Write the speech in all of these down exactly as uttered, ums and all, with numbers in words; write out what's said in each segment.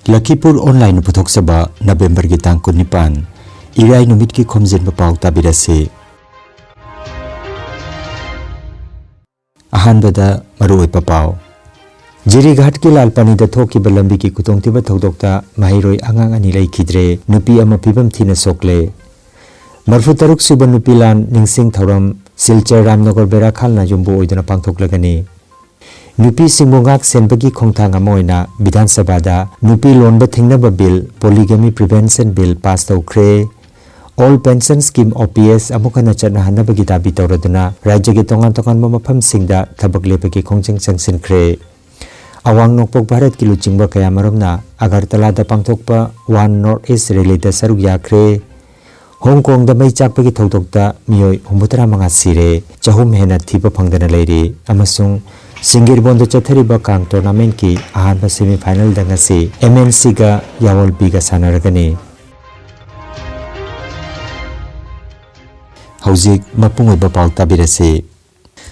ꯂꯈꯤꯄꯨꯔ ꯑꯣꯟꯂꯥꯏꯟꯅ ꯄꯨꯊꯣꯛꯆꯕ ꯅꯕꯦꯝꯕꯔꯒꯤ ꯇꯥꯡ ꯀꯨꯟꯅꯤꯄꯥꯟ, ꯏꯔꯥꯏ ꯅꯨꯃꯤꯠꯀꯤ ꯈꯣꯝꯖꯤꯟꯕ ꯄꯥꯎ ꯇꯥꯕꯤꯔꯁꯤ꯫ ꯑꯍꯥꯟꯕꯗ ꯃꯔꯨꯑꯣꯏꯕ ꯄꯥꯎ꯫ ꯖꯤꯔꯤꯘꯥꯠꯀꯤ ꯂꯥꯜꯄꯥꯅꯤꯗ ꯊꯣꯛꯈꯤꯕ ꯂꯝꯕꯤꯒꯤ ꯈꯨꯗꯣꯡꯊꯤꯕ ꯊꯧꯗꯣꯛꯇ ꯃꯍꯩꯔꯣꯏ ꯑꯉꯥꯡ ꯑꯅꯤ ꯂꯩꯈꯤꯗ꯭ꯔꯦ, ꯅꯨꯄꯤ ꯑꯃ ꯐꯤꯕꯝ ꯊꯤꯅ ꯁꯣꯛꯂꯦ꯫ ꯃꯔꯐꯨ ꯇꯔꯨꯛ ꯁꯨꯕ ꯅꯨꯄꯤ ꯂꯥꯟ ꯅꯤꯡꯁꯤꯡ ꯊꯧꯔꯝ ꯁꯤꯜꯆꯔ ꯔꯥꯝꯅꯒꯔ ꯕꯦꯔꯥꯈꯥꯜꯅ ꯌꯨꯝꯕꯨ ꯑꯣꯏꯗꯨꯅ ꯄꯥꯡꯊꯣꯛꯂꯒꯅꯤ꯫ ꯅꯨꯄꯤꯁꯤꯡꯕꯨ ꯉꯥꯛ ꯁꯦꯟꯕꯒꯤ ꯈꯣꯡꯊꯥꯡ ꯑꯃ ꯑꯣꯏꯅ ꯕꯤꯙꯥꯟ ꯁꯚꯥꯗ ꯅꯨꯄꯤ ꯂꯣꯟꯕ ꯊꯤꯡꯅꯕ bill, Polygamy Prevention Bill, pass ꯇꯧꯈ꯭ꯔꯦ꯫ Old Pension Scheme, ꯑꯣ ꯄꯤ ꯑꯦꯁ, ꯑꯃꯨꯛ ꯍꯟꯅ ꯆꯠꯅꯍꯟꯅꯕꯒꯤ ꯗꯥꯕꯤ ꯇꯧꯔꯗꯨꯅ ꯔꯥꯖ꯭ꯌꯒꯤ ꯇꯣꯉꯥꯟ ꯇꯣꯉꯥꯟꯕ ꯃꯐꯝꯁꯤꯡꯗ ꯊꯕꯛ ꯂꯦꯞꯄꯒꯤ ꯈꯣꯡꯖꯪ ꯆꯪꯁꯤꯟꯈ꯭ꯔꯦ꯫ ꯑꯋꯥꯡ ꯅꯣꯡꯄꯣꯛ ꯚꯥꯔꯠꯀꯤ ꯂꯨꯆꯤꯡꯕ ꯀꯌꯥꯃꯔꯨꯝꯅ ꯑꯒꯔꯇꯂꯥꯗ ꯄꯥꯡꯊꯣꯛꯄ One North East Rallyꯗ ꯁꯔꯨꯛ ꯌꯥꯈ꯭ꯔꯦ꯫ ꯍꯣꯡ ꯀꯣꯡꯗ ꯃꯩ ꯆꯥꯛꯄꯒꯤ ꯊꯧꯗꯣꯛꯇ ꯃꯤꯑꯣꯏ ꯍꯨꯝꯐꯨꯇꯔꯥ ꯃꯉꯥ ꯁꯤꯔꯦ, ꯆꯍꯨꯝ ꯍꯦꯟꯅ ꯊꯤꯕ ꯐꯪꯗꯅ ꯂꯩꯔꯤ꯫ ꯑꯃꯁꯨꯡ ꯁꯤꯡꯒꯤꯔꯕꯣꯟꯗ ꯆꯠꯊꯔꯤꯕ ꯀꯥꯡ tournamentꯀꯤ ꯑꯍꯥꯟꯕ semifinalꯗ ꯉꯁꯤ ꯑꯦꯝ ꯑꯦꯟ ꯁꯤꯒ ꯌꯥꯋꯜꯕꯤꯒ ꯁꯥꯟꯅꯔꯒꯅꯤ꯫ ꯍꯧꯖꯤꯛ ꯃꯄꯨꯡ ꯑꯣꯏꯕ ꯄꯥꯎ ꯇꯥꯕꯤꯔꯁꯤ꯫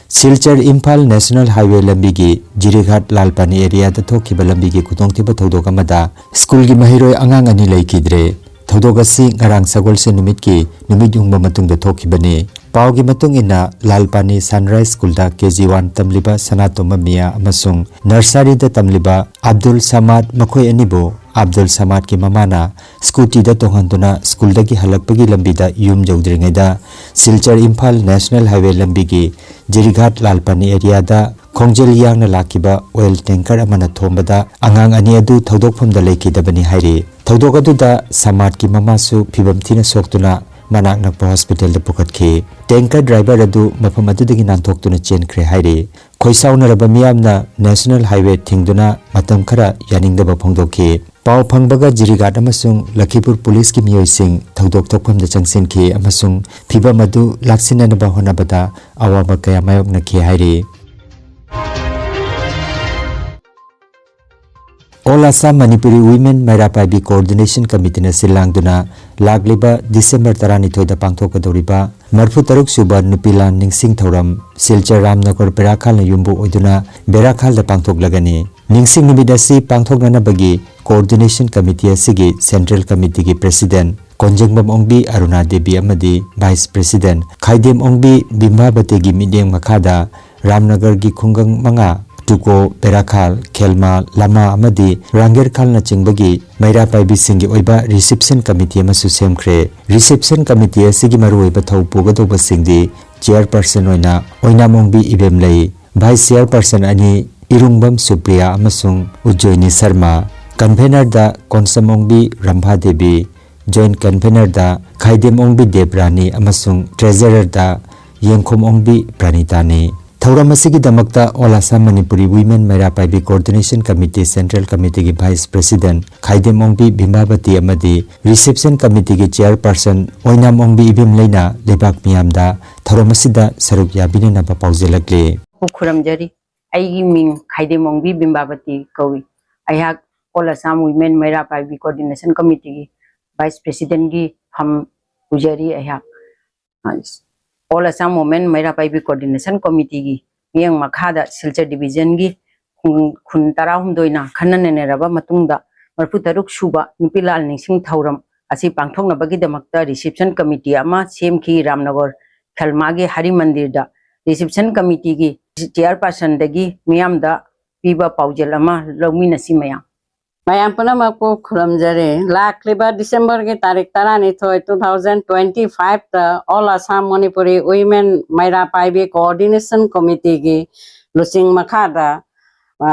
ꯁꯤꯜꯆꯔ ꯏꯝꯐꯥꯜ National Highway ꯂꯝꯕꯤꯒꯤ ꯖꯤꯔꯤꯘꯥꯠ ꯂꯥꯜꯄꯥꯅꯤ areaꯗ ꯊꯣꯛꯈꯤꯕ ꯂꯝꯕꯤꯒꯤ ꯈꯨꯗꯣꯡꯊꯤꯕ ꯊꯧꯗꯣꯛ ꯑꯃꯗ ꯁ꯭ꯀꯨꯜꯒꯤ ꯃꯍꯩꯔꯣꯏ ꯑꯉꯥꯡ ꯑꯅꯤ ꯂꯩꯈꯤꯗ꯭ꯔꯦ꯫ ꯊꯧꯗꯣꯛ ꯑꯁꯤ ꯉꯔꯥꯡ ꯁꯒꯣꯜꯁꯦꯟ ꯅꯨꯃꯤꯠꯀꯤ ꯅꯨꯃꯤꯠ ꯌꯨꯡꯕ ꯃꯇꯨꯡꯗ ꯊꯣꯛꯈꯤꯕꯅꯤ꯫ ꯄꯥꯎꯒꯤ ꯃꯇꯨꯡ ꯏꯟꯅ, ꯂꯥꯜꯄꯥꯅꯤ Sunrise Schoolꯗ ꯀꯦ ꯖꯤ one ꯇꯝꯂꯤꯕ ꯁꯅꯥꯇꯣꯝꯕ ꯃꯤꯌꯥ ꯑꯃꯁꯨꯡ nurseryꯗ ꯇꯝꯂꯤꯕ ꯑꯕꯗꯨꯜ ꯁꯃꯥꯗ, ꯃꯈꯣꯏ ꯑꯅꯤꯕꯨ ꯑꯕꯗꯨꯜ ꯁꯃꯥꯗꯀꯤ ꯃꯃꯥꯅ ꯁ꯭ꯀꯨꯇꯤꯗ ꯇꯣꯡꯍꯟꯗꯨꯅ ꯁ꯭ꯀꯨꯜꯗꯒꯤ ꯍꯜꯂꯛꯄꯒꯤ ꯂꯝꯕꯤꯗ ꯌꯨꯝ ꯌꯧꯗ꯭ꯔꯤꯉꯩꯗ ꯁꯤꯜꯆꯔ ꯏꯝꯐꯥꯜ National Highway ꯂꯝꯕꯤꯒꯤ ꯖꯤꯔꯤꯘꯥꯠ ꯂꯥꯜꯄꯥꯅꯤ areaꯗ ꯈꯣꯡꯖꯦꯜ ꯌꯥꯡꯅ ꯂꯥꯛꯈꯤꯕ oil tanker ꯑꯃꯅ ꯊꯣꯝꯕꯗ ꯑꯉꯥꯡ ꯑꯅꯤ ꯑꯗꯨ ꯊꯧꯗꯣꯛꯐꯝꯗ ꯂꯩꯈꯤꯗꯕꯅꯤ ꯍꯥꯏꯔꯤ꯫ ꯊꯧꯗꯣꯛ ꯑꯗꯨꯗ ꯁꯃꯥꯗꯀꯤ ꯃꯃꯥꯁꯨ ꯐꯤꯕꯝ ꯊꯤꯅ ꯁꯣꯛꯇꯨꯅ ꯃꯅꯥꯛ ꯅꯛꯄ hospitalꯗ ꯄꯨꯈꯠꯈꯤ꯫ Tanker driver ꯑꯗꯨ ꯃꯐꯝ ꯑꯗꯨꯗꯒꯤ ꯅꯥꯟꯊꯣꯛꯇꯨꯅ ꯆꯦꯟꯈ꯭ꯔꯦ ꯍꯥꯏꯔꯤ꯫ ꯈꯣꯏꯁꯥꯎꯅꯔꯕ ꯃꯤꯌꯥꯝꯅ National Highway ꯊꯤꯡꯗꯨꯅ ꯃꯇꯝ ꯈꯔ ꯌꯥꯅꯤꯡꯗꯕ ꯐꯣꯡꯗꯣꯛꯈꯤ꯫ ꯄꯥꯎ ꯐꯪꯕꯒ ꯖꯤꯔꯤꯘꯥꯠ ꯑꯃꯁꯨꯡ ꯂꯈꯤꯄꯨꯔ ꯄꯨꯂꯤꯁꯀꯤ ꯃꯤꯑꯣꯏꯁꯤꯡ ꯊꯧꯗꯣꯛ ꯊꯣꯛꯐꯝꯗ ꯆꯪꯁꯤꯟꯈꯤ ꯑꯃꯁꯨꯡ ꯐꯤꯚꯝ ꯑꯗꯨ ꯂꯥꯛꯁꯤꯟꯅꯅꯕ ꯍꯣꯠꯅꯕꯗ ꯑꯋꯥꯕ ꯀꯌꯥ ꯃꯥꯌꯣꯛꯅꯈꯤ ꯍꯥꯏꯔꯤ꯫ All Assam Manipuri Women ꯃꯩꯔꯥ ꯄꯥꯏꯕꯤ Coordination Committeeꯅ ꯁꯤꯜ ꯂꯥꯡꯗꯨꯅ ꯂꯥꯛꯂꯤꯕ ꯗꯤꯁꯦꯝꯕꯔ ꯇꯔꯥꯅꯤꯊꯣꯏꯗ ꯄꯥꯡꯊꯣꯛꯀꯗꯧꯔꯤꯕ ꯃꯔꯐꯨ ꯇꯔꯨꯛ ꯁꯨꯕ ꯅꯨꯄꯤ ꯂꯥꯟ ꯅꯤꯡꯁꯤꯡ ꯊꯧꯔꯝ ꯁꯤꯜꯆꯔ ꯔꯥꯝꯅꯒꯔ ꯕꯦꯔꯥꯈꯥꯜꯅ ꯌꯨꯝꯕꯨ ꯑꯣꯏꯗꯨꯅ ꯕꯦꯔꯥꯈꯥꯜꯗ ꯄꯥꯡꯊꯣꯛꯂꯒꯅꯤ꯫ ꯅꯤꯡꯁꯤꯡ ꯅꯨꯃꯤꯠ ꯑꯁꯤ ꯄꯥꯡꯊꯣꯛꯅꯅꯕꯒꯤ Coordination Committee ꯑꯁꯤꯒꯤ Central Committeeꯒꯤ President ꯀꯣꯟꯖꯦꯡꯕꯝ ꯑꯣꯡꯕꯤ ꯑꯔꯨꯅꯥ ꯗꯦꯕꯤ ꯑꯃꯗꯤ Vice President ꯈꯥꯏꯗꯦꯝ ꯑꯣꯡꯕꯤ ꯕꯤꯝꯕꯥꯕꯇꯤꯒꯤ ꯃꯤꯠꯌꯦꯡ ꯃꯈꯥꯗ ꯔꯥꯝꯅꯒꯔꯒꯤ ꯈꯨꯡꯒꯪ ꯃꯉꯥ, ꯇꯨꯀꯣ, ꯕꯦꯔꯥꯈꯥꯜ, ꯈꯦꯜꯃꯥ, ꯂꯃꯥ ꯑꯃꯗꯤ ꯔꯥꯡꯒꯦꯔꯈꯥꯜꯅꯆꯤꯡꯕꯒꯤ ꯃꯩꯔꯥ ꯄꯥꯏꯕꯤꯁꯤꯡꯒꯤ ꯑꯣꯏꯕ Reception Committee ꯑꯃꯁꯨ ꯁꯦꯝꯈ꯭ꯔꯦ꯫ Reception Committee ꯑꯁꯤꯒꯤ ꯃꯔꯨꯑꯣꯏꯕ ꯊꯧ ꯄꯨꯒꯗꯧꯕꯁꯤꯡꯗꯤ Chairperson ꯑꯣꯏꯅ ꯑꯣꯏꯅꯥꯝ ꯑꯣꯡꯕꯤ ꯏꯕꯦꯝ ꯂꯩ, Vice Chairperson ꯑꯅꯤ ꯏꯔꯨꯡꯕꯝ ꯁꯨꯄ꯭ꯔꯤꯌꯥ ꯑꯃꯁꯨꯡ ꯎꯖꯣꯏꯅꯤ ꯁꯔꯃ, Convenorꯗ ꯀꯣꯟꯁꯝ ꯑꯣꯡꯕꯤ ꯔꯝꯚꯥ ꯗꯦꯕꯤ, Joint Convenorꯗ ꯈꯥꯏꯗꯦꯝ ꯑꯣꯡꯕꯤ ꯗꯦꯕꯔꯥꯅꯤ ꯑꯃꯁꯨꯡ Treasurerꯗ ꯌꯦꯡꯈꯣꯝ ꯑꯣꯡꯕꯤ ꯄ꯭ꯔꯥꯅꯤꯇꯥꯅꯤ꯫ ꯊꯧꯔꯝ ꯑꯁꯤꯒꯤꯗꯃꯛꯇ All Assam Manipuri Women ꯃꯩꯔꯥ ꯄꯥꯏꯕꯤ Coordination Committee Central Committeeꯒꯤ Vice President ꯈꯥꯏꯗꯦꯝ ꯑꯣꯡꯕꯤ ꯕꯤꯝꯕꯥꯕꯇꯤ ꯑꯃꯗꯤ Reception Committeeꯒꯤ Chairperson ꯑꯣꯏꯅꯥꯝ ꯑꯣꯡꯕꯤ ꯏꯕꯦꯝ ꯂꯩꯅ ꯂꯩꯕꯥꯛ ꯃꯤꯌꯥꯝꯗ ꯊꯧꯔꯝ ꯑꯁꯤꯗ ꯁꯔꯨꯛ ꯌꯥꯕꯤꯅꯅꯕ ꯄꯥꯎꯖꯦꯜꯂꯛꯂꯤ꯫ ꯈꯨꯔꯨꯝꯖꯔꯤ꯫ ꯑꯩꯒꯤ ꯃꯤꯡ ꯈꯥꯏꯗꯦꯝ ꯑꯣꯡꯕꯤ ꯕꯤꯝꯕꯥꯕꯇꯤ ꯀꯧꯏ꯫ ꯑꯩꯍꯥꯛ All Assam Women ꯃꯩꯔꯥ ꯄꯥꯏꯕꯤ Coordination Committeeꯒꯤ Vice Presidentꯒꯤ ꯐꯝ ꯄꯨꯖꯔꯤ꯫ ꯑꯩꯍꯥꯛ All Assam Women ꯃꯩꯔꯥ ꯄꯥꯏꯕꯤ Coordination Committeeꯒꯤ ꯃꯤꯠꯌꯦꯡ ꯃꯈꯥꯗ ꯁꯤꯜꯆꯔ Divisionꯒꯤ ꯈꯨꯟ, ꯈꯨꯟ ꯇꯔꯥꯍꯨꯝꯗꯣꯏꯅ ꯈꯟꯅ ꯅꯩꯅꯔꯕ ꯃꯇꯨꯡꯗ ꯃꯔꯤꯐꯨꯇꯔꯨꯛ ꯁꯨꯕ ꯅꯨꯄꯤ ꯂꯥꯜ ꯅꯤꯡꯁꯤꯡ ꯊꯧꯔꯝ ꯑꯁꯤ ꯄꯥꯡꯊꯣꯛꯅꯕꯒꯤꯗꯃꯛꯇ Reception Committee ꯑꯃ ꯁꯦꯝꯈꯤ ꯔꯥꯝꯅꯒꯔ ꯈꯦꯜꯃꯥꯒꯤ ꯍꯔꯤ ꯃꯟꯗꯤꯔꯗ꯫ Reception Committeeꯒꯤ Chairpersonꯗꯒꯤ ꯃꯤꯌꯥꯝꯗ ꯄꯤꯕ ꯄꯥꯎꯖꯦꯜ ꯑꯃ ꯂꯧꯃꯤꯟꯅꯁꯤ ꯃꯌꯥꯝ꯫ ꯃꯌꯥꯝ ꯄꯨꯝꯅꯃꯛꯄꯨ ꯈꯨꯔꯨꯝꯖꯔꯤ꯫ ꯂꯥꯛꯂꯤꯕ Decemberꯒꯤ ꯇꯥꯔꯤꯛ ꯇꯔꯥꯅꯤꯊꯣꯏ, two thousand twenty fiveꯇ All Assam Manipuri Women ꯃꯩꯔꯥ ꯄꯥꯏꯕꯤ Coordination Committeeꯒꯤ ꯂꯨꯆꯤꯡ ꯃꯈꯥꯗ, ꯑ,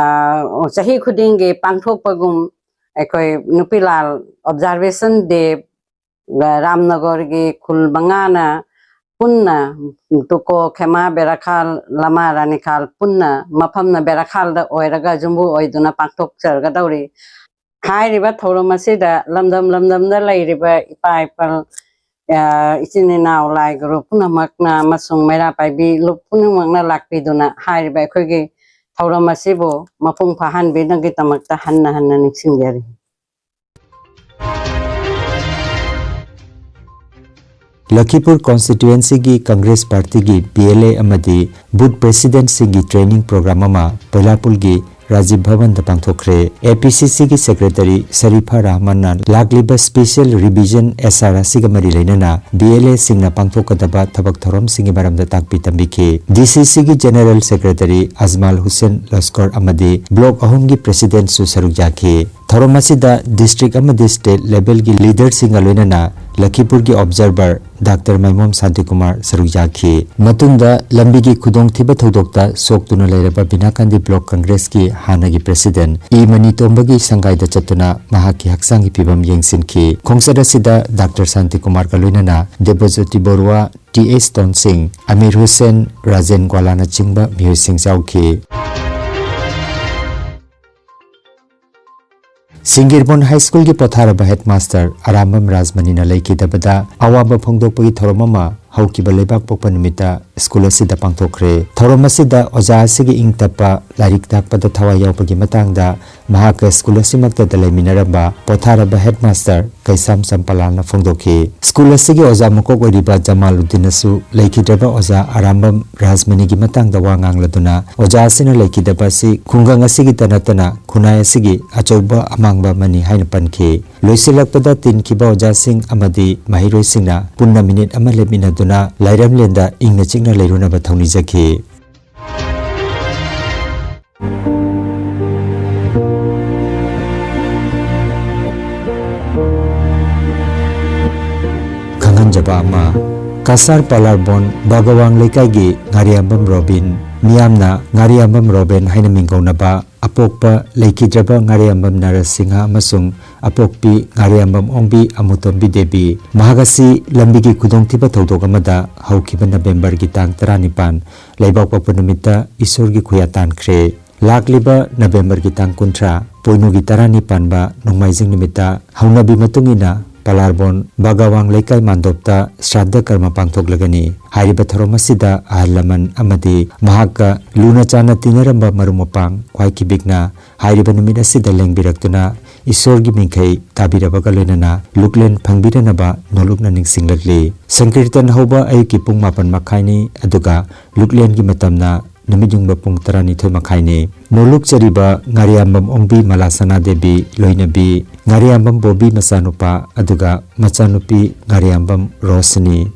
ꯆꯍꯤ ꯈꯨꯗꯤꯡꯒꯤ ꯄꯥꯡꯊꯣꯛꯄꯒꯨꯝ ꯑꯩꯈꯣꯏ ꯅꯨꯄꯤ ꯂꯥꯜ Observation Day ꯔꯥꯝꯅꯒꯔꯒꯤ ꯈꯨꯜ ꯃꯉꯥꯅ ꯄꯨꯟꯅ ꯇꯨꯀꯣ, ꯈꯦꯃꯥ, ꯕꯦꯔꯥꯈꯥꯜ, ꯂꯃꯥ, ꯔꯥꯅꯤꯈꯥꯜ ꯄꯨꯟꯅ ꯃꯐꯝꯅ ꯕꯦꯔꯥꯈꯥꯜꯗ ꯑꯣꯏꯔꯒ ꯌꯨꯝꯕꯨ ꯑꯣꯏꯗꯨꯅ ꯄꯥꯡꯊꯣꯛꯆꯒꯗꯧꯔꯤ꯫ ꯍꯥꯏꯔꯤꯕ ꯊꯧꯔꯝ ꯑꯁꯤꯗ ꯂꯝꯗꯝ ꯂꯝꯗꯝꯗ ꯂꯩꯔꯤꯕ ꯏꯄꯥ ꯏꯄꯜ, ꯑ, ꯏꯆꯤꯟ ꯏꯅꯥꯎ ꯂꯥꯏ ꯒꯨꯔꯨ ꯄꯨꯝꯅꯃꯛꯅ ꯑꯃꯁꯨꯡ ꯃꯩꯔꯥ ꯄꯥꯏꯕꯤ ꯂꯨꯞ ꯄꯨꯝꯅꯃꯛꯅ ꯂꯥꯛꯄꯤꯗꯨꯅ ꯍꯥꯏꯔꯤꯕ ꯑꯩꯈꯣꯏꯒꯤ ꯊꯧꯔꯝ ꯑꯁꯤꯕꯨ ꯃꯄꯨꯡ ꯐꯥꯍꯟꯕꯤꯅꯕꯒꯤꯗꯃꯛꯇ ꯍꯟꯅ ꯍꯟꯅ ꯅꯤꯡꯁꯤꯡꯖꯔꯤ꯫ ꯂꯈꯤꯄꯨꯔ Constituencyꯒꯤ Congress Partyꯒꯤ PLA ꯑꯃꯗꯤ Booth Presidentꯁꯤꯡꯒꯤ training program ꯑꯃ ꯄꯣꯏꯂꯥꯄꯨꯜꯒꯤ ꯔꯥꯖꯤꯕ ꯚꯕꯟꯗ ꯄꯥꯡꯊꯣꯛꯈ꯭ꯔꯦ꯫ ꯑꯦ ꯄꯤ ꯁꯤ ꯁꯤꯒꯤ ꯁꯦꯀ꯭ꯔꯦꯇꯔꯤ ꯁꯔꯤꯐꯥ ꯔꯍꯃꯟꯅ ꯂꯥꯛꯂꯤꯕ ꯁ꯭ꯄꯦꯁꯤꯌꯦꯜ ꯔꯤꯚꯤꯖꯟ ꯑꯦꯁ ꯑꯥꯔ ꯑꯁꯤꯒ ꯃꯔꯤ ꯂꯩꯅꯅ ꯕꯤ ꯑꯦꯜ ꯑꯦꯁꯤꯡꯅ ꯄꯥꯡꯊꯣꯛꯀꯗꯕ ꯊꯕꯛ ꯊꯧꯔꯝꯁꯤꯡꯒꯤ ꯃꯔꯝꯗ ꯇꯥꯛꯄꯤ ꯇꯝꯕꯤꯈꯤ꯫ ꯗꯤ ꯁꯤ ꯁꯤꯒꯤ ꯖꯦꯅꯔꯦꯜ ꯁꯦꯀ꯭ꯔꯦꯇꯔꯤ ꯑꯖꯃꯥꯜ ꯍꯨꯁꯦꯟ ꯂꯁꯀꯔ ꯑꯃꯗꯤ ꯕ꯭ꯂꯣꯛ ꯑꯍꯨꯝꯒꯤ ꯄ꯭ꯔꯦꯁꯤꯗꯦꯟꯠꯁꯨ ꯁꯔꯨꯛ ꯌꯥꯈꯤ꯫ ꯊꯧꯔꯝ ꯑꯁꯤꯗ ꯗꯤꯁꯇ꯭ꯔꯤꯛ ꯑꯃꯗꯤ ꯁ꯭ꯇꯦꯠ ꯂꯦꯚꯦꯜꯒꯤ ꯂꯤꯗꯔꯁꯤꯡꯒ ꯂꯣꯏꯅꯅ ꯂꯈꯤꯄꯨꯔꯒꯤ ꯑꯣꯕꯖꯥꯔꯚꯔ ꯗꯥꯛꯇꯔ ꯃꯥꯏꯃꯣꯝ ꯁꯥꯟꯇꯤꯀꯨꯃꯥꯔ ꯁꯔꯨꯛ ꯌꯥꯈꯤ꯫ ꯃꯇꯨꯡꯗ ꯂꯝꯕꯤꯒꯤ ꯈꯨꯗꯣꯡꯊꯤꯕ ꯊꯧꯗꯣꯛꯇ ꯁꯣꯛꯇꯨꯅ ꯂꯩꯔꯕ ꯕꯤꯅꯥꯀꯥꯟꯗꯤ ꯕ꯭ꯂꯣꯛ ꯀꯪꯒ꯭ꯔꯦꯁꯀꯤ ꯍꯥꯟꯅꯒꯤ ꯄ꯭ꯔꯦꯁꯤꯗꯦꯟꯠ ꯏ ꯃꯅꯤꯇꯣꯝꯕꯒꯤ ꯁꯪꯒꯥꯏꯗ ꯆꯠꯇꯨꯅ ꯃꯍꯥꯛꯀꯤ ꯍꯛꯆꯥꯡꯒꯤ ꯐꯤꯕꯝ ꯌꯦꯡꯁꯤꯟꯈꯤ꯫ ꯈꯣꯡꯆꯠ ꯑꯁꯤꯗ ꯗꯥꯛꯇꯔ ꯁꯥꯟꯇꯤꯀꯨꯃꯥꯔꯒ ꯂꯣꯏꯅꯅ ꯗꯦꯕꯖꯣꯇꯤ ꯕꯔꯨꯋꯥ, ꯇꯤ ꯑꯦꯁ ꯇꯣꯟꯁꯤꯡ, ꯑꯃꯤꯔ ꯍꯨꯁꯦꯟ, ꯔꯥꯖꯦꯟ ꯒ꯭ꯋꯥꯂꯥꯅꯆꯤꯡꯕ ꯃꯤꯑꯣꯏꯁꯤꯡ ꯌꯥꯎꯈꯤ꯫ ꯁꯤꯡꯒꯤꯔꯕꯣꯟ ꯍꯥꯏ ꯁ꯭ꯀꯨꯜꯒꯤ ꯄꯣꯊꯥꯔꯕ ꯍꯦꯗꯃꯥꯁꯇꯔ ꯑꯔꯥꯝꯕꯝ ꯔꯥꯖꯃꯅꯤꯅ ꯂꯩꯈꯤꯗꯕꯗ ꯑꯋꯥꯕ ꯐꯣꯡꯗꯣꯛꯄꯒꯤ ꯊꯧꯔꯝ ꯑꯃ ꯍꯧꯈꯤꯕ ꯂꯩꯕꯥꯛꯄꯣꯛꯄ ꯅꯨꯃꯤꯠꯇ ꯁ꯭ꯀꯨꯜ ꯑꯁꯤꯗ ꯄꯥꯡꯊꯣꯛꯈ꯭ꯔꯦ꯫ ꯊꯧꯔꯝ ꯑꯁꯤꯗ ꯑꯣꯖꯥ ꯑꯁꯤꯒꯤ ꯏꯪ ꯇꯞꯄ, ꯂꯥꯏꯔꯤꯛ ꯇꯥꯛꯄꯗ ꯊꯋꯥꯏ ꯌꯥꯎꯕꯒꯤ ꯃꯇꯥꯡꯗ ꯃꯍꯥꯛꯀ ꯁ꯭ꯀꯨꯜ ꯑꯁꯤꯃꯛꯇꯗ ꯂꯩꯃꯤꯟꯅꯔꯝꯕ ꯄꯣꯊꯥꯔꯕ ꯍꯦꯗꯃꯥꯁꯇꯔ ꯀꯩꯁꯥꯝ ꯆꯝꯄꯂꯥꯜꯅ ꯐꯣꯡꯗꯣꯛꯈꯤ꯫ ꯁ꯭ꯀꯨꯜ ꯑꯁꯤꯒꯤ ꯑꯣꯖꯥ ꯃꯀꯣꯛ ꯑꯣꯏꯔꯤꯕ ꯖꯃꯥꯂꯨꯗꯤꯟꯅꯁꯨ ꯂꯩꯈꯤꯗ꯭ꯔꯕ ꯑꯣꯖꯥ ꯑꯔꯥꯝꯕꯝ ꯔꯥꯖꯃꯅꯤꯒꯤ ꯃꯇꯥꯡꯗ ꯋꯥ ꯉꯥꯡꯂꯗꯨꯅ ꯑꯣꯖꯥ ꯑꯁꯤꯅ ꯂꯩꯈꯤꯗꯕ ꯑꯁꯤ ꯈꯨꯡꯒꯪ ꯑꯁꯤꯒꯤꯇ ꯅꯠꯇꯅ ꯈꯨꯟꯅꯥꯏ ꯑꯁꯤꯒꯤ ꯑꯆꯧꯕ ꯑꯃꯥꯡꯕ ꯑꯃꯅꯤ ꯍꯥꯏꯅ ꯄꯟꯈꯤ꯫ ꯂꯣꯏꯁꯤꯜꯂꯛꯄꯗ ꯇꯤꯟꯈꯤꯕ ꯑꯣꯖꯥꯁꯤꯡ ꯑꯃꯗꯤ ꯃꯍꯩꯔꯣꯏꯁꯤꯡꯅ ꯄꯨꯟꯅ ꯃꯤꯅꯤꯠ ꯑꯃ ꯂꯦꯞꯃꯤꯟꯅꯗꯨꯅ ꯂꯥꯏꯔꯝꯂꯦꯟꯗ ꯏꯪꯅ ꯆꯤꯛꯅ ꯂꯩꯔꯨꯅꯕ ꯊꯧꯅꯤꯖꯈꯤ꯫ ꯈꯪꯍꯟꯖꯕ ꯑꯃ, ꯀꯁꯥꯔ ꯄꯥꯂꯥꯔꯕꯣꯟ ꯕꯥꯒꯋꯥꯡ ꯂꯩꯀꯥꯏꯒꯤ ꯉꯥꯔꯤꯌꯥꯝꯕꯝ ꯔꯣꯕꯤꯟ, ꯃꯤꯌꯥꯝꯅ ꯉꯥꯔꯤꯌꯥꯝꯕꯝ ꯔꯣꯕꯤꯟ ꯍꯥꯏꯅ ꯃꯤꯡꯒꯧꯅꯕ, ꯑꯄꯣꯛꯄ ꯂꯩꯈꯤꯗ꯭ꯔꯕ ꯉꯥꯔꯤꯌꯥꯝꯕꯝ ꯅꯔꯁꯤꯡꯍ ꯑꯃꯁꯨꯡ ꯑꯄꯣꯛꯄꯤ ꯉꯥꯔꯤꯌꯥꯝꯕꯝ ꯑꯣꯡꯕꯤ ꯑꯃꯨꯇꯣꯝꯕꯤ ꯗꯦꯕꯤ꯫ ꯃꯍꯥꯛ ꯑꯁꯤ ꯂꯝꯕꯤꯒꯤ ꯈꯨꯗꯣꯡꯊꯤꯕ ꯊꯧꯗꯣꯛ ꯑꯃꯗ ꯍꯧꯈꯤꯕ ꯅꯕꯦꯝꯕꯔꯒꯤ ꯇꯥꯡ ꯇꯔꯥꯅꯤꯄꯥꯟ, ꯂꯩꯕꯥꯛꯄꯣꯛꯄ ꯅꯨꯃꯤꯠꯇ ꯏꯁꯣꯔꯒꯤ ꯈꯨꯌꯥ ꯇꯥꯟꯈ꯭ꯔꯦ꯫ ꯂꯥꯛꯂꯤꯕ ꯅꯕꯦꯝꯕꯔꯒꯤ ꯇꯥꯡ ꯀꯨꯟꯊ꯭ꯔꯥ, ꯄꯣꯏꯅꯨꯒꯤ ꯇꯔꯥꯅꯤ ꯄꯥꯟꯕ ꯅꯣꯡꯃꯥꯏꯖꯤꯡ ꯅꯨꯃꯤꯠꯇ ꯍꯧꯅꯕꯤ ꯃꯇꯨꯡ ꯏꯟꯅ ꯄꯂꯥꯔꯕꯣꯟ ꯕꯥꯒꯥꯋꯥꯡ ꯂꯩꯀꯥꯏ ꯃꯥꯟꯗꯣꯞꯇ ꯁ꯭ꯔꯥꯗꯙ ꯀꯔꯃ ꯄꯥꯡꯊꯣꯛꯂꯒꯅꯤ꯫ ꯍꯥꯏꯔꯤꯕ ꯊꯧꯔꯝ ꯑꯁꯤꯗ ꯑꯍꯜ ꯂꯃꯟ ꯑꯃꯗꯤ ꯃꯍꯥꯛꯀ ꯂꯨꯅ ꯆꯥꯟꯅ ꯇꯤꯟꯅꯔꯝꯕ ꯃꯔꯨꯞ ꯃꯄꯥꯡ ꯈ꯭ꯋꯥꯏ ꯈꯤꯕꯤꯛꯅ ꯍꯥꯏꯔꯤꯕ ꯅꯨꯃꯤꯠ ꯑꯁꯤꯗ ꯂꯦꯡꯕꯤꯔꯛꯇꯨꯅ ꯏꯁꯣꯔꯒꯤ ꯃꯤꯡꯈꯩ ꯇꯥꯕꯤꯔꯕꯒ ꯂꯣꯏꯅꯅ ꯂꯨꯛꯂꯦꯟ ꯐꯪꯕꯤꯔꯅꯕ ꯅꯣꯂꯨꯛꯅ ꯅꯤꯡꯁꯤꯡꯂꯛꯂꯤ꯫ ꯁꯪꯀꯤꯔꯇꯟ ꯍꯧꯕ ꯑꯌꯨꯛꯀꯤ ꯄꯨꯡ ꯃꯥꯄꯟ ꯃꯈꯥꯏꯅꯤ, ꯑꯗꯨꯒ ꯂꯨꯛꯂꯦꯟꯒꯤ ꯃꯇꯝꯅ ꯅꯨꯃꯤꯠ ꯌꯨꯡꯕ ꯄꯨꯡ ꯇꯔꯥꯅꯤꯊꯣꯏ ꯃꯈꯥꯏꯅꯤ꯫ ꯅꯣꯂꯨꯛꯆꯔꯤꯕ ꯉꯥꯔꯤꯌꯥꯝꯕꯝ ꯑꯣꯡꯕꯤ ꯃꯂꯥꯁꯅꯥ ꯗꯦꯕꯤ ꯂꯣꯏꯅꯕꯤ, ꯉꯥꯔꯤꯌꯥꯝꯕꯝ ꯕꯣꯕꯤ ꯃꯆꯥꯅꯨꯄꯥ, ꯑꯗꯨꯒ ꯃꯆꯥꯅꯨꯄꯤ ꯉꯥꯔꯤꯌꯥꯝꯕꯝ ꯔꯣꯁꯅꯤ꯫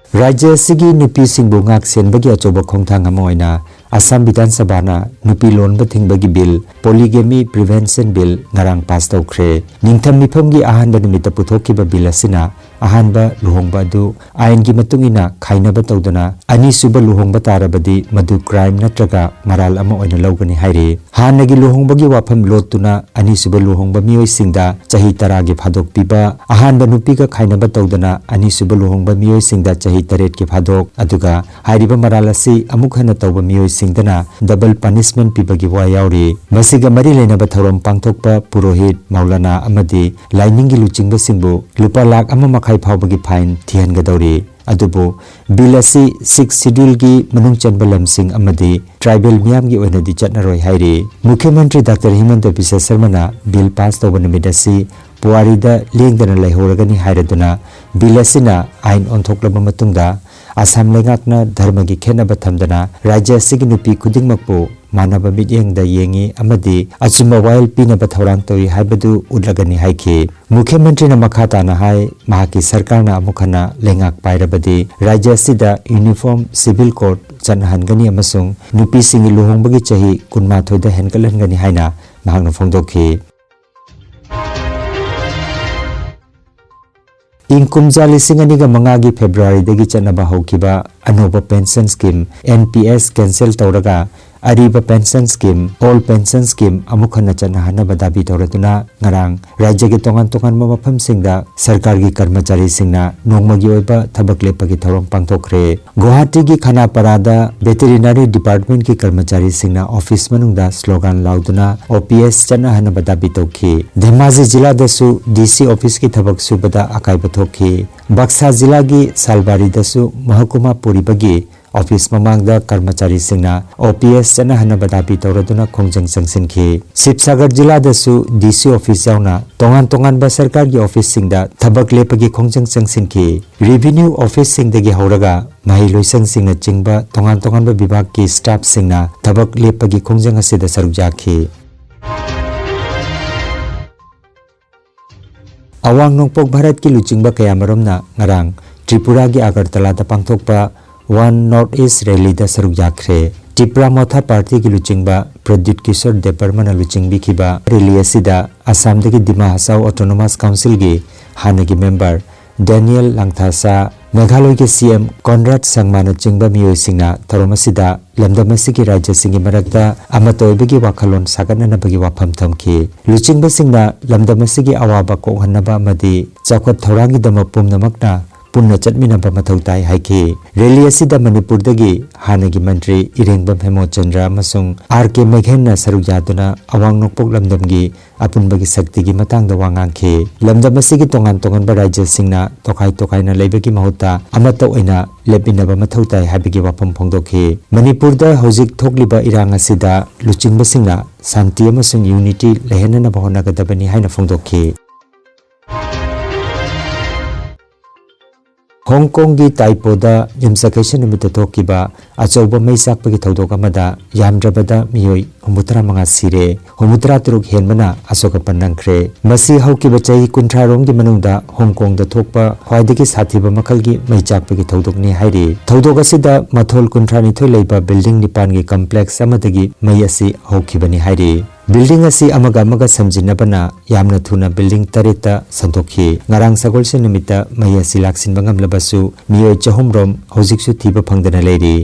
ꯔꯥꯖ꯭ꯌ ꯑꯁꯤꯒꯤ ꯅꯨꯄꯤꯁꯤꯡꯕꯨ ꯉꯥꯛ ꯁꯦꯟꯕꯒꯤ ꯑꯆꯧꯕ ꯈꯣꯡꯊꯥꯡ ꯑꯃ ꯑꯣꯏꯅ ꯑꯁꯥꯝ ꯕꯤꯙꯥꯟ ꯁꯚꯥꯅ ꯅꯨꯄꯤ ꯂꯣꯟꯕ ꯊꯤꯡꯕꯒꯤ ꯕꯤꯜ, Polygamy Prevention Bill, ꯉꯔꯥꯡ ꯄꯥꯁ ꯇꯧꯈ꯭ꯔꯦ꯫ ꯅꯤꯡꯊꯝ ꯃꯤꯐꯝꯒꯤ ꯑꯍꯥꯟꯕ ꯅꯨꯃꯤꯠꯇ ꯄꯨꯊꯣꯛꯈꯤꯕ ꯕꯤꯜ ꯑꯁꯤꯅ ꯑꯍꯥꯟꯕ ꯂꯨꯍꯣꯡꯕ ꯑꯗꯨ ꯑꯥꯏꯟꯒꯤ ꯃꯇꯨꯡ ꯏꯟꯅ ꯈꯥꯏꯅꯕ ꯇꯧꯗꯅ ꯑꯅꯤꯁꯨꯕ ꯂꯨꯍꯣꯡꯕ ꯇꯥꯔꯕꯗꯤ ꯃꯗꯨ ꯀ꯭ꯔꯥꯏꯝ ꯅꯠꯇ꯭ꯔꯒ ꯃꯔꯥꯜ ꯑꯃ ꯑꯣꯏꯅ ꯂꯧꯒꯅꯤ ꯍꯥꯏꯔꯤ꯫ ꯍꯥꯟꯅꯒꯤ ꯂꯨꯍꯣꯡꯕꯒꯤ ꯋꯥꯐꯝ ꯂꯣꯠꯇꯨꯅ ꯑꯅꯤꯁꯨꯕ ꯂꯨꯍꯣꯡꯕ ꯃꯤꯑꯣꯏꯁꯤꯡꯗ ꯆꯍꯤ ꯇꯔꯥꯒꯤ ꯐꯥꯗꯣꯛ ꯄꯤꯕ, ꯑꯍꯥꯟꯕ ꯅꯨꯄꯤꯒ ꯈꯥꯏꯅꯕ ꯇꯧꯗꯅ ꯑꯅꯤꯁꯨꯕ ꯂꯨꯍꯣꯡꯕ ꯃꯤꯑꯣꯏꯁꯤꯡꯗ ꯆꯍꯤ ꯇꯔꯦꯠꯀꯤ ꯐꯥꯗꯣꯛ, ꯑꯗꯨꯒ ꯍꯥꯏꯔꯤꯕ ꯃꯔꯥꯜ ꯑꯁꯤ ꯑꯃꯨꯛ ꯍꯟꯅ ꯇꯧꯕ ꯃꯤꯑꯣꯏꯁꯤꯡꯗꯅ double punishment ꯄꯤꯕꯒꯤ ꯋꯥ ꯌꯥꯎꯔꯤ꯫ ꯃꯁꯤꯒ ꯃꯔꯤ ꯂꯩꯅꯕ ꯊꯧꯔꯝ ꯄꯥꯡꯊꯣꯛꯄ ꯄꯨꯔꯣꯍꯤꯠ, ꯃꯧꯂꯥꯅꯥ ꯑꯃꯗꯤ ꯂꯥꯏꯅꯤꯡꯒꯤ ꯂꯨꯆꯤꯡꯕꯁꯤꯡꯕꯨ ꯂꯨꯄꯥ ꯂꯥꯈ ꯑꯃ ꯃꯈꯥꯏ ꯐꯥꯎꯕꯒꯤ ꯐꯥꯏꯟ ꯊꯤꯍꯟꯒꯗꯧꯔꯤ꯫ ꯑꯗꯨꯕꯨ ꯕꯤꯜ ꯑꯁꯤ Sixth Scheduleꯒꯤ ꯃꯅꯨꯡ ꯆꯟꯕ ꯂꯝꯁꯤꯡ ꯑꯃꯗꯤ ꯇ꯭ꯔꯥꯏꯕꯦꯜ ꯃꯤꯌꯥꯝꯒꯤ ꯑꯣꯏꯅꯗꯤ ꯆꯠꯅꯔꯣꯏ ꯍꯥꯏꯔꯤ꯫ ꯃꯨꯈ꯭ꯌ ꯃꯟꯇ꯭ꯔꯤ ꯗꯥꯛꯇꯔ ꯍꯤꯃꯟꯇ ꯕꯤꯁ꯭ꯋ ꯁꯔꯃꯅ ꯕꯤꯜ ꯄꯥꯁ ꯇꯧꯕ ꯅꯨꯃꯤꯠ ꯑꯁꯤ ꯄꯨꯋꯥꯔꯤꯗ ꯂꯦꯡꯗꯅ ꯂꯩꯍꯧꯔꯒꯅꯤ ꯍꯥꯏꯔꯗꯨꯅ ꯕꯤꯜ ꯑꯁꯤꯅ ꯑꯥꯏꯟ ꯑꯣꯟꯊꯣꯛꯂꯕ ꯃꯇꯨꯡꯗ ꯑꯁꯥꯝ ꯂꯩꯉꯥꯛꯅ ꯙꯔꯃꯒꯤ ꯈꯦꯠꯅꯕ ꯊꯝꯗꯅ ꯔꯥꯖ꯭ꯌ ꯑꯁꯤꯒꯤ ꯅꯨꯄꯤ ꯈꯨꯗꯤꯡꯃꯛꯄꯨ ꯃꯥꯟꯅꯕ ꯃꯤꯠꯌꯦꯡꯗ ꯌꯦꯡꯏ ꯑꯃꯗꯤ ꯑꯆꯨꯝꯕ ꯋꯥꯌꯦꯜ ꯄꯤꯅꯕ ꯊꯧꯔꯥꯡ ꯇꯧꯏ ꯍꯥꯏꯕꯗꯨ ꯎꯠꯂꯒꯅꯤ ꯍꯥꯏꯈꯤ꯫ ꯃꯨꯈ꯭ꯌ ꯃꯟꯇ꯭ꯔꯤꯅ ꯃꯈꯥ ꯇꯥꯅ ꯍꯥꯏ, ꯃꯍꯥꯛꯀꯤ ꯁꯔꯀꯥꯔꯅ ꯑꯃꯨꯛ ꯍꯟꯅ ꯂꯩꯉꯥꯛ ꯄꯥꯏꯔꯕꯗꯤ ꯔꯥꯖ꯭ꯌ ꯑꯁꯤꯗ Uniform Civil Code ꯆꯠꯅꯍꯟꯒꯅꯤ ꯑꯃꯁꯨꯡ ꯅꯨꯄꯤꯁꯤꯡꯒꯤ ꯂꯨꯍꯣꯡꯕꯒꯤ ꯆꯍꯤ ꯀꯨꯟꯃꯥꯊꯣꯏꯗ ꯍꯦꯟꯒꯠꯍꯟꯒꯅꯤ ꯍꯥꯏꯅ ꯃꯍꯥꯛꯅ ꯐꯣꯡꯗꯣꯛꯈꯤ꯫ ꯏꯪ ꯀꯨꯝꯖꯥ ꯂꯤꯁꯤꯡ ꯑꯅꯤꯒ ꯃꯉꯥꯒꯤ ꯐꯦꯕ꯭ꯔꯨꯋꯥꯔꯤꯗꯒꯤ ꯆꯠꯅꯕ ꯍꯧꯈꯤꯕ ꯑꯅꯧꯕ pension scheme, N P S, cancel ꯇꯧꯔꯒ ꯑꯔꯤꯕ pension scheme, Old Pension Scheme, ꯑꯃꯨꯛ ꯍꯟꯅ ꯆꯠꯅꯍꯟꯅꯕ ꯗꯥꯕꯤ ꯇꯧꯔꯗꯨꯅ ꯉꯔꯥꯡ ꯔꯥꯖ꯭ꯌꯒꯤ ꯇꯣꯉꯥꯟ ꯇꯣꯉꯥꯟꯕ ꯃꯐꯝꯁꯤꯡꯗ ꯁꯔꯀꯥꯔꯒꯤ ꯀꯔꯃꯆꯥꯔꯤꯁꯤꯡꯅ ꯅꯣꯡꯃꯒꯤ ꯑꯣꯏꯕ ꯊꯕꯛ ꯂꯦꯞꯄꯒꯤ ꯊꯧꯔꯝ ꯄꯥꯡꯊꯣꯛꯈ꯭ꯔꯦ꯫ ꯒꯨꯋꯥꯍꯥꯇꯤꯒꯤ ꯈꯅꯥꯄꯥꯔꯥꯗ Veterinary Departmentꯀꯤ ꯀꯔꯃꯆꯥꯔꯤꯁꯤꯡꯅ office ꯃꯅꯨꯡꯗ slogan ꯂꯥꯎꯗꯨꯅ O P S ꯆꯠꯅꯍꯟꯅꯕ ꯗꯥꯕꯤ ꯇꯧꯈꯤ꯫ ꯙꯦꯃꯥꯖꯤ ꯖꯤꯂꯥꯗꯁꯨ D C officeꯀꯤ ꯊꯕꯛ ꯁꯨꯕꯗ ꯑꯀꯥꯏꯕ ꯊꯣꯛꯈꯤ꯫ ꯕꯛꯁꯥ ꯖꯤꯂꯥꯒꯤ ꯁꯥꯜꯕꯥꯔꯤꯗꯁꯨ ꯃꯍꯀꯨꯃꯥ ꯄꯨꯔꯤꯕꯒꯤ ꯑꯣꯐꯤꯁ ꯃꯃꯥꯡꯗ ꯀꯔꯃꯆꯥꯔꯤꯁꯤꯡꯅ ꯑꯣ ꯄꯤ ꯑꯦꯁ ꯆꯠꯅꯍꯟꯅꯕ ꯗꯥꯕꯤ ꯇꯧꯔꯗꯨꯅ ꯈꯣꯡꯖꯪ ꯆꯪꯁꯤꯟꯈꯤ꯫ ꯁꯤꯕꯁꯥꯒꯔ ꯖꯤꯂꯥꯗꯁꯨ ꯗꯤ ꯁꯤ ꯑꯣꯐꯤꯁ ꯌꯥꯎꯅ ꯇꯣꯉꯥꯟ ꯇꯣꯉꯥꯟꯕ ꯁꯔꯀꯥꯔꯒꯤ ꯑꯣꯐꯤꯁꯁꯤꯡꯗ ꯊꯕꯛ ꯂꯦꯞꯄꯒꯤ ꯈꯣꯡꯖꯪ ꯆꯪꯁꯤꯟꯈꯤ꯫ ꯔꯦꯚꯤꯅ꯭ꯌꯨ ꯑꯣꯐꯤꯁꯁꯤꯡꯗꯒꯤ ꯍꯧꯔꯒ ꯃꯍꯩꯂꯣꯏꯁꯪꯁꯤꯡꯅꯆꯤꯡꯕ ꯇꯣꯉꯥꯟ ꯇꯣꯉꯥꯟꯕ ꯕꯤꯚꯥꯒꯀꯤ ꯁ꯭ꯇꯥꯐꯁꯤꯡꯅ ꯊꯕꯛ ꯂꯦꯞꯄꯒꯤ ꯈꯣꯡꯖꯪ ꯑꯁꯤꯗ ꯁꯔꯨꯛ ꯌꯥꯈꯤ꯫ ꯑꯋꯥꯡ ꯅꯣꯡꯄꯣꯛ ꯚꯥꯔꯠꯀꯤ ꯂꯨꯆꯤꯡꯕ ꯀꯌꯥꯃꯔꯨꯝꯅ ꯉꯔꯥꯡ ꯇ꯭ꯔꯤꯄꯨꯔꯥꯒꯤ ꯑꯒꯔꯇꯂꯥꯗ ꯄꯥꯡꯊꯣꯛꯄ ꯋꯥꯟ ꯅꯣꯔꯠ ꯏꯁ ꯔꯦꯂꯤꯗ ꯁꯔꯨꯛ ꯌꯥꯈ꯭ꯔꯦ꯫ ꯇꯤꯄ꯭ꯔꯥ ꯃꯣꯊꯥ ꯄꯥꯔꯇꯤꯒꯤ ꯂꯨꯆꯤꯡꯕ ꯄ꯭ꯔꯗ꯭ꯌꯨꯠ ꯀꯤꯁꯣꯔ ꯗꯦꯕꯕꯔꯃꯅ ꯂꯨꯆꯤꯡꯕꯤꯈꯤꯕ ꯔꯦꯂꯤ ꯑꯁꯤꯗ ꯑꯁꯥꯝꯗꯒꯤ ꯗꯤꯃꯥ ꯍꯁꯥꯎ ꯑꯣꯇꯣꯅꯣꯃꯁ ꯀꯥꯎꯟꯁꯤꯜꯒꯤ ꯍꯥꯟꯅꯒꯤ ꯃꯦꯝꯕꯔ ꯗꯦꯅꯤꯌꯦꯜ ꯂꯥꯡꯊꯥꯁꯥ, ꯃꯦꯘꯥꯂꯣꯏꯒꯤ ꯁꯤ ꯑꯦꯝ ꯀꯣꯟꯔꯥꯗ ꯁꯪꯃꯥꯅꯆꯤꯡꯕ ꯃꯤꯑꯣꯏꯁꯤꯡꯅ ꯊꯧꯔꯝ ꯑꯁꯤꯗ ꯂꯝꯗꯝ ꯑꯁꯤꯒꯤ ꯔꯥꯖ꯭ꯌꯁꯤꯡꯒꯤ ꯃꯔꯛꯇ ꯑꯃꯠꯇ ꯑꯣꯏꯕꯒꯤ ꯋꯥꯈꯜꯂꯣꯟ ꯁꯥꯒꯠꯅꯅꯕꯒꯤ ꯋꯥꯐꯝ ꯊꯝꯈꯤ꯫ ꯂꯨꯆꯤꯡꯕꯁꯤꯡꯅ ꯂꯝꯗꯝ ꯑꯁꯤꯒꯤ ꯑꯋꯥꯕ ꯀꯣꯛꯍꯟꯅꯕ ꯑꯃꯗꯤ ꯆꯥꯎꯈꯠ ꯊꯧꯔꯥꯡꯒꯤꯗꯃꯛ ꯄꯨꯝꯅꯃꯛꯅ ꯄꯨꯟꯅ ꯆꯠꯃꯤꯟꯅꯕ ꯃꯊꯧ ꯇꯥꯏ ꯍꯥꯏꯈꯤ꯫ ꯔꯦꯂꯤ ꯑꯁꯤꯗ ꯃꯅꯤꯄꯨꯔꯗꯒꯤ ꯍꯥꯟꯅꯒꯤ ꯃꯟꯇ꯭ꯔꯤ ꯏꯔꯦꯡꯕꯝ ꯍꯦꯃꯣꯆꯟꯗ꯭ꯔ ꯑꯃꯁꯨꯡ ꯑꯥꯔ ꯀꯦ ꯃꯦꯘꯦꯟꯅ ꯁꯔꯨꯛ ꯌꯥꯗꯨꯅ ꯑꯋꯥꯡ ꯅꯣꯡꯄꯣꯛ ꯂꯝꯗꯝꯒꯤ ꯑꯄꯨꯟꯕꯒꯤ ꯁꯛꯇꯤꯒꯤ ꯃꯇꯥꯡꯗ ꯋꯥ ꯉꯥꯡꯈꯤ꯫ ꯂꯝꯗꯝ ꯑꯁꯤꯒꯤ ꯇꯣꯉꯥꯟ ꯇꯣꯉꯥꯟꯕ ꯔꯥꯖ꯭ꯌꯁꯤꯡꯅ ꯇꯣꯈꯥꯏ ꯇꯣꯈꯥꯏꯅ ꯂꯩꯕꯒꯤ ꯃꯍꯨꯠꯇ ꯑꯃꯠꯇ ꯑꯣꯏꯅ ꯂꯦꯞꯃꯤꯟꯅꯕ ꯃꯊꯧ ꯇꯥꯏ ꯍꯥꯏꯕꯒꯤ ꯋꯥꯐꯝ ꯐꯣꯡꯗꯣꯛꯈꯤ꯫ ꯃꯅꯤꯄꯨꯔꯗ ꯍꯧꯖꯤꯛ ꯊꯣꯛꯂꯤꯕ ꯏꯔꯥꯡ ꯑꯁꯤꯗ ꯂꯨꯆꯤꯡꯕꯁꯤꯡꯅ ꯁꯥꯟꯇꯤ ꯑꯃꯁꯨꯡ ꯌꯨꯅꯤꯇꯤ ꯂꯩꯍꯟꯅꯅꯕ ꯍꯣꯠꯅꯒꯗꯕꯅꯤ ꯍꯥꯏꯅ ꯐꯣꯡꯗꯣꯛꯈꯤ꯫ ꯍꯣꯡ ꯀꯣꯡꯒꯤ ꯇꯥꯏꯄꯣꯗ ꯌꯨꯝꯁꯀꯩꯁ ꯅꯨꯃꯤꯠꯇ ꯊꯣꯛꯈꯤꯕ ꯑꯆꯧꯕ ꯃꯩ ꯆꯥꯛꯄꯒꯤ ꯊꯧꯗꯣꯛ ꯑꯃꯗ ꯌꯥꯝꯗ꯭ꯔꯕꯗ ꯃꯤꯑꯣꯏ ꯍꯨꯝꯐꯨꯇꯔꯥ ꯃꯉꯥ ꯁꯤꯔꯦ, ꯍꯨꯝꯐꯨꯇꯔꯥ ꯇꯔꯨꯛ ꯍꯦꯟꯕꯅ ꯑꯁꯣꯛ ꯑꯄꯟ ꯅꯪꯈ꯭ꯔꯦ꯫ ꯃꯁꯤ ꯍꯧꯈꯤꯕ ꯆꯍꯤ ꯀꯨꯟꯊ꯭ꯔꯥ ꯔꯣꯝꯒꯤ ꯃꯅꯨꯡꯗ ꯍꯣꯡ ꯀꯣꯡꯗ ꯊꯣꯛꯄ ꯈ꯭ꯋꯥꯏꯗꯒꯤ ꯁꯥꯊꯤꯕ ꯃꯈꯜꯒꯤ ꯃꯩ ꯆꯥꯛꯄꯒꯤ ꯊꯧꯗꯣꯛꯅꯤ ꯍꯥꯏꯔꯤ꯫ ꯊꯧꯗꯣꯛ ꯑꯁꯤꯗ ꯃꯊꯣꯜ ꯀꯨꯟꯊ꯭ꯔꯥꯅꯤꯊꯣꯏ ꯂꯩꯕ ꯕꯤꯜꯗꯤꯡ ꯅꯤꯄꯥꯟꯒꯤ ꯀꯝꯄ꯭ꯂꯦꯛꯁ ꯑꯃꯗꯒꯤ ꯃꯩ ꯑꯁꯤ ꯍꯧꯈꯤꯕꯅꯤ ꯍꯥꯏꯔꯤ꯫ ꯕꯤꯜꯗꯤꯡ ꯑꯁꯤ ꯑꯃꯒ ꯑꯃꯒ ꯁꯝꯖꯤꯟꯅꯕꯅ ꯌꯥꯝꯅ ꯊꯨꯅ ꯕꯤꯜꯗꯤꯡ ꯇꯔꯦꯠꯇ ꯁꯟꯗꯣꯛꯈꯤ꯫ ꯉꯔꯥꯡ ꯁꯒꯣꯜꯁꯦꯟ ꯅꯨꯃꯤꯠꯇ ꯃꯩ ꯑꯁꯤ ꯂꯥꯛꯁꯤꯟꯕ ꯉꯝꯂꯕꯁꯨ ꯃꯤꯑꯣꯏ ꯆꯍꯨꯝ ꯔꯣꯝ ꯍꯧꯖꯤꯛꯁꯨ ꯊꯤꯕ ꯐꯪꯗꯅ ꯂꯩꯔꯤ꯫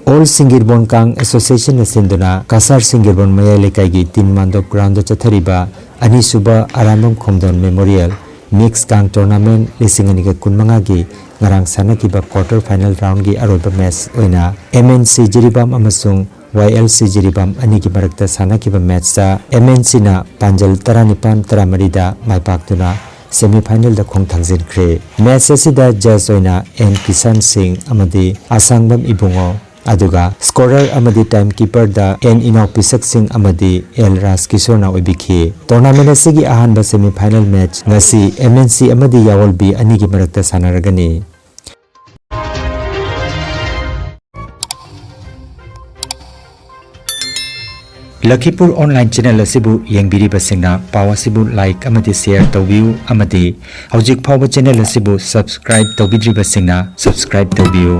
ꯑꯣꯜ ꯁꯤꯡꯒꯤꯔꯕꯣꯟ ꯀꯥꯡ ꯑꯦꯁꯣꯁꯤꯌꯦꯁꯟꯅ ꯁꯤꯟꯗꯨꯅ ꯀꯁꯥꯔ ꯁꯤꯡꯒꯤꯔꯕꯣꯟ ꯃꯌꯥꯏ ꯂꯩꯀꯥꯏꯒꯤ ꯇꯤꯟ ꯃꯥꯟꯗꯣꯞ ꯒ꯭ꯔꯥꯎꯟꯗ ꯆꯠꯊꯔꯤꯕ ꯑꯅꯤꯁꯨꯕ ꯑꯔꯥꯝꯕꯝ ꯈꯣꯡꯗꯣꯟ ꯃꯦꯃꯣꯔꯤꯌꯦꯜ ꯃꯤꯛꯁ ꯀꯥꯡ ꯇꯣꯔꯅꯥꯃꯦꯟ ꯂꯤꯁꯤꯡ ꯑꯅꯤꯒ ꯀꯨꯟꯃꯉꯥꯒꯤ ꯉꯔꯥꯡ ꯁꯥꯟꯅꯈꯤꯕ ꯀ꯭ꯋꯥꯔꯇꯔ ꯐꯥꯏꯅꯦꯜ ꯔꯥꯎꯟꯒꯤ ꯑꯔꯣꯏꯕ ꯃꯦꯆ ꯑꯣꯏꯅ ꯑꯦꯝ ꯑꯦꯟ ꯁꯤ ꯖꯤꯔꯤꯕꯥꯝ ꯑꯃꯁꯨꯡ ꯋꯥꯏ ꯑꯦꯜ ꯁꯤ ꯖꯤꯔꯤꯕꯥꯝ ꯑꯅꯤꯒꯤ ꯃꯔꯛꯇ ꯁꯥꯟꯅꯈꯤꯕ ꯃꯦꯆꯇ ꯑꯦꯝ ꯑꯦꯟ ꯁꯤꯅ ꯄꯥꯟꯖꯜ ꯇꯔꯥꯅꯤꯄꯥꯟ ꯇꯔꯥꯃꯔꯤꯗ ꯃꯥꯏ ꯄꯥꯛꯇꯨꯅ semi finalꯗ ꯈꯣꯡ ꯊꯥꯡꯖꯤꯟꯈ꯭ꯔꯦ꯫ Match ꯑꯁꯤꯗ judge ꯑꯣꯏꯅ ꯑꯦꯟ ꯀꯤꯁꯥꯟ ꯁꯤꯡ ꯑꯃꯗꯤ ꯑꯁꯥꯡꯕꯝ ꯏꯕꯨꯡꯉꯣ, ꯑꯗꯨꯒ scorer ꯑꯃꯗꯤ time keeperꯗ ꯑꯦꯟ ꯏꯅꯥꯎꯄꯤꯁꯛ ꯁꯤꯡ ꯑꯃꯗꯤ ꯑꯦꯜ ꯔꯥꯖ ꯀꯤꯁꯣꯔꯅ ꯑꯣꯏꯕꯤꯈꯤ꯫ Tournament ꯑꯁꯤꯒꯤ ꯑꯍꯥꯟꯕ semi final match ꯉꯁꯤ ꯑꯦꯝ ꯑꯦꯟ ꯁꯤ ꯑꯃꯗꯤ ꯌꯥꯑꯣꯜꯕꯤ ꯑꯅꯤꯒꯤ ꯃꯔꯛꯇ ꯁꯥꯟꯅꯔꯒꯅꯤ꯫ ꯂꯈꯤꯄꯨꯔ online channel ꯑꯁꯤꯕꯨ ꯌꯦꯡꯕꯤꯔꯤꯕꯁꯤꯡꯅ ꯄꯥꯎ ꯑꯁꯤꯕꯨ like ꯑꯃꯗꯤ share ꯇꯧꯕꯤꯌꯨ ꯑꯃꯗꯤ ꯍꯧꯖꯤꯛ ꯐꯥꯎꯕ channel ꯑꯁꯤꯕꯨ subscribe ꯇꯧꯕꯤꯗ꯭ꯔꯤꯕꯁꯤꯡꯅ subscribe ꯇꯧꯕꯤꯌꯨ꯫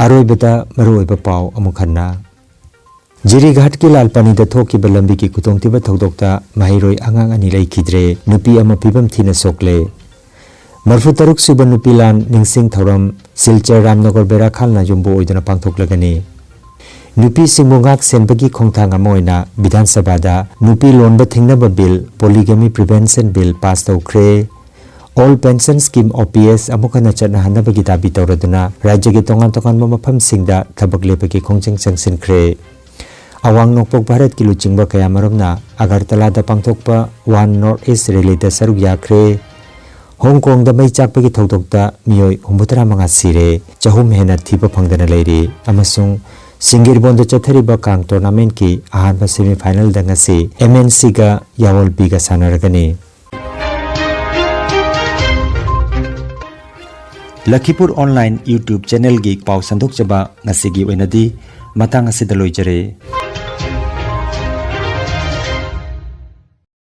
ꯑꯔꯣꯏꯕꯗ ꯃꯔꯨꯑꯣꯏꯕ ꯄꯥꯎ ꯑꯃꯨꯛ ꯍꯟꯅ꯫ ꯖꯤꯔꯤꯘꯥꯠꯀꯤ ꯂꯥꯜꯄꯥꯅꯤꯗ ꯊꯣꯛꯈꯤꯕ ꯂꯝꯕꯤꯒꯤ ꯈꯨꯗꯣꯡꯊꯤꯕ ꯊꯧꯗꯣꯛꯇ ꯃꯍꯩꯔꯣꯏ ꯑꯉꯥꯡ ꯑꯅꯤ ꯂꯩꯈꯤꯗ꯭ꯔꯦ, ꯅꯨꯄꯤ ꯑꯃ ꯐꯤꯕꯝ ꯊꯤꯅ ꯁꯣꯛꯂꯦ꯫ ꯃꯔꯐꯨ ꯇꯔꯨꯛ ꯁꯨꯕ ꯅꯨꯄꯤ ꯂꯥꯟ ꯅꯤꯡꯁꯤꯡ ꯊꯧꯔꯝ ꯁꯤꯜꯆꯔ ꯔꯥꯝꯅꯒꯔ ꯕꯦꯔꯥꯈꯥꯜꯅ ꯌꯨꯝꯕꯨ ꯑꯣꯏꯗꯨꯅ ꯄꯥꯡꯊꯣꯛꯂꯒꯅꯤ꯫ ꯅꯨꯄꯤꯁꯤꯡꯕꯨ ꯉꯥꯛ ꯁꯦꯟꯕꯒꯤ ꯈꯣꯡꯊꯥꯡ ꯑꯃ ꯑꯣꯏꯅ ꯕꯤꯙꯥꯟ ꯁꯚꯥꯗ ꯅꯨꯄꯤ ꯂꯣꯟꯕ ꯊꯤꯡꯅꯕ bill, Polygamy Prevention Bill, pass ꯇꯧꯈ꯭ꯔꯦ꯫ All Pension Scheme, ꯑꯣ ꯄꯤ ꯑꯦꯁ, ꯑꯃꯨꯛ ꯍꯟꯅ ꯆꯠꯅꯍꯟꯅꯕꯒꯤ ꯗꯥꯕꯤ ꯇꯧꯔꯗꯨꯅ ꯔꯥꯖ꯭ꯌꯒꯤ ꯇꯣꯉꯥꯟ ꯇꯣꯉꯥꯟꯕ ꯃꯐꯝꯁꯤꯡꯗ ꯊꯕꯛ ꯂꯦꯞꯄꯒꯤ ꯈꯣꯡꯖꯪ ꯆꯪꯁꯤꯟꯈ꯭ꯔꯦ꯫ ꯑꯋꯥꯡ ꯅꯣꯡꯄꯣꯛ ꯚꯥꯔꯠꯀꯤ ꯂꯨꯆꯤꯡꯕ ꯀꯌꯥꯃꯔꯨꯝꯅ ꯑꯒꯔꯇꯂꯥꯗ ꯄꯥꯡꯊꯣꯛꯄ One North East Rallyꯗ ꯁꯔꯨꯛ ꯌꯥꯈ꯭ꯔꯦ꯫ ꯍꯣꯡ ꯀꯣꯡꯗ ꯃꯩ ꯆꯥꯛꯄꯒꯤ ꯊꯧꯗꯣꯛꯇ ꯃꯤꯑꯣꯏ ꯍꯨꯝꯐꯨꯇꯔꯥ ꯃꯉꯥ ꯁꯤꯔꯦ, ꯆꯍꯨꯝ ꯍꯦꯟꯅ ꯊꯤꯕ ꯐꯪꯗꯅ ꯂꯩꯔꯤ ꯑꯃꯁꯨꯡ ꯁꯤꯡꯒꯤꯔꯕꯣꯟꯗ ꯆꯠꯊꯔꯤꯕ ꯀꯥꯡ tournamentꯀꯤ ꯑꯍꯥꯟꯕ semi finalꯗ ꯉꯁꯤ ꯑꯦꯝ ꯑꯦꯟ ꯁꯤꯒ ꯌꯥꯑꯣꯜꯕꯤꯒ ꯁꯥꯟꯅꯔꯒꯅꯤ꯫ ꯂꯈꯤꯄꯨꯔ online YouTube channelꯒꯤ ꯄꯥꯎ ꯁꯟꯗꯣꯛꯆꯕ ꯉꯁꯤꯒꯤ ꯑꯣꯏꯅꯗꯤ ꯃꯇꯥꯡ ꯑꯁꯤꯗ ꯂꯣꯏꯖꯔꯦ꯫